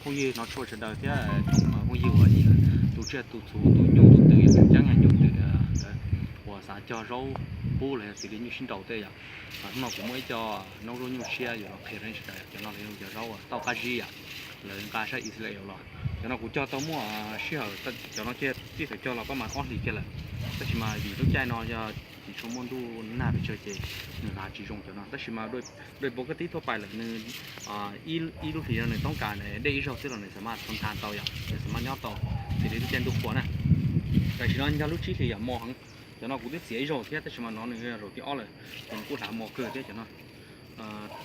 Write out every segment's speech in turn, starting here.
Phooj ywg hnov tshua sawv daws thiab tsoom phooj ywg uas nyiam tus tsiaj tus txhu tus nyuj tus twm yog tseem ceeb yog nyuj twm ntawd uas xav cog zaub pub los yog xws li nyuj sib nraus tej yom. Hnub no kuv muaj ib co noob zaub nyuj tshiab yuav los qhia rau nej sawv daws. Cov no lawv yog cov zaub uas tauj qab zib yom, lawv nqa sab Israel los. Cov no kuv cog tau muaj sij hawm, cov no kiag txij thaum cog los pab mas ob hlis kiag lawm, tab sis mas vim lub caij no yog tsis tshua muaj ntuj nag pes tsawg ces nws hnav tsis zoo cov no, tab sis mas dua npua kab tib thuab pais lawm nws ib lub hlis no nws toob kas dej ib zaug xwb los nws xam maj tau ntha tau yom, nws xam maj nyob tau xws li lub caij ntuj qhua na. Tam sim no yog lub tsib hlis yom, mos heev. Cov no kuv twb txiav ib zaug thiab tab sis mas no nws zaum thib ob lawm ces nws kuj hlav mos kawg thiab cov no.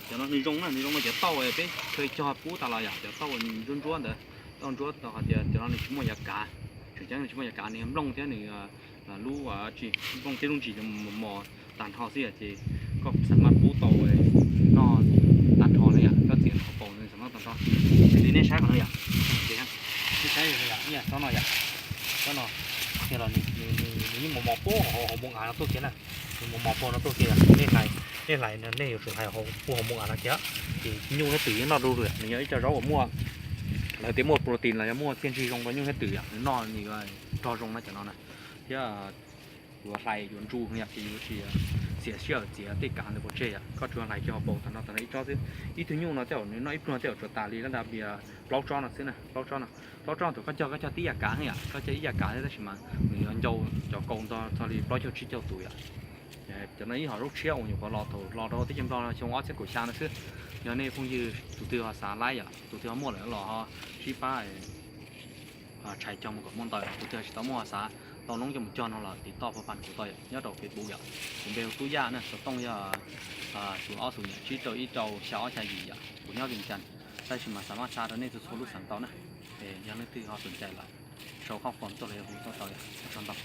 Cov no nws zoo na, nws zoo no cov tauj peb kheev cog pub tas los yom, cov tauj ntsuab ntsuab ntawd, tauj ntsuab hais tias cov no nws tsis muaj yav kav, tseem ceeb nws tsis muaj yav kav, nws yog nplooj thiab nws lub tsis nplooj thiab lub ntsis mos mos tag nrho xwb yom, ces koj xam maj pub tau noj tag nrho li yom, koj txiav nws qhov paus nws xam maj noj tag nrho. Xws li nej saib qhov no yom, nej saib yom, tsob no yom, tsob no, los nws yeej mos mos puag hauv npoo av no tuaj kiag na, nws mos mos puag no tuaj kiag yom, nej hlais, nej yuav tsum hlais puag hauv npoo av no kiag, ces nyuj thiab twm yeej noj du lawm, nws yog ib co zaub uas muaj, lawv tias muaj protein los yog muaj txiaj ntsig zoo rau nyuj thiab twm yom, nws noj nws rog zoo na cov no na, thiab yuav hlais yuav ntsu yom, ces yuav tsis txiav sij hawm txiav tej kav ntawd pov tseg yom, koj tsuas hlais kiag hauv paus tag nrho tag nrho ib tsob xwb. Ib tug nyuj no tej zaum nws noj ib pluag tej zaum tsuas tas li lab nta plaub tsob no xwb na, plaub tsob no. Plaub tsob no thaum koj cog koj cog tib yam kav xwb yom, koj cog ib yam kav xwb tab sis mas nws yuav ncau cov kaus ntog txog li plaub caug tsib caug tus yom. Cov no ib hom zaub tshiab uas nyuam qhuav los thaum los rau teb chaws Nplog xyoo ob txhiab kaum xya no xwb. Yog nej phooj ywg tus twg ho xav laib yom, tus twg ho muaj lawm los ho sib pab tshais cog mus kom muaj ntau, tus twg tsis tau muaj ho xav tau noob coj mus cog no los tiv toj pab pab kuv tau yom, nyob rau Facebook yom, kuv npe hu Tub Yaj na, xov tooj yog xu ob xu yom, tsib rau ib rau xya ob xya yim yom, kuv nyob Vias Cas, tab sis mas xa maj xa rau nej txhua txhua lub xeev tau na. Yog leej twg ho xom cai los sau qhob qhua tuaj los yog hu tuaj tau yom, ua tsaug ntau.